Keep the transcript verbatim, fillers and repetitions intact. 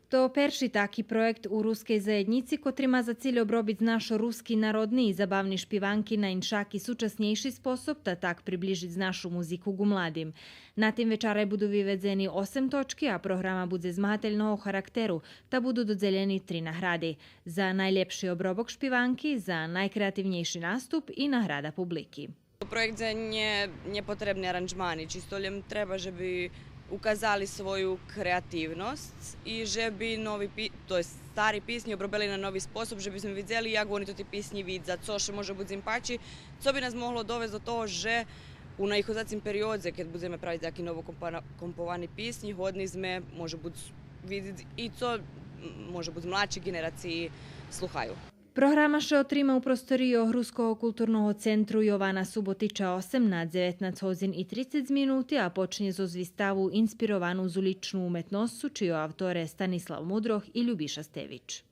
То перши таки проєкт у рускей заєднїци котри ма за циль обробиц нашо руски народни и забавни шпиванки на иншаки сучаснєйши способ, та так приближиц нашу музику ґу младим. На тим вечарай буду виведзени осем точки, а програма будзе змагательного характеру, та буду додзелєни три награди: за найлєпши обробок шпиванки, за найкреативнєйши наступ и награда публики. Проєкт за нє, нєпотребни аранжмани, чисто лєм треба же би указали свою креативносц и же би нови пи-, то єст стари писнї обробели на нови способ, же би зме видзели як вони тоти писнї видза, цо ше може буц им пачи, цо би нас могло довесц до того же у наиходзацим периодзе, кед будземе правиц таки ново компана-, комповани писнї, годни зме, може буц, видзиц и цо, м, може буц, младши ґенерациї слухаю. Програма ше отрима у просторийох Руского културного центру Йована Суботича осем на дзеветнац годзин и трицец минути, а почнє зоз виставу инспировану з уличну уметносцу, чийо автор є Станислав Мудрох и Любиша Стевич.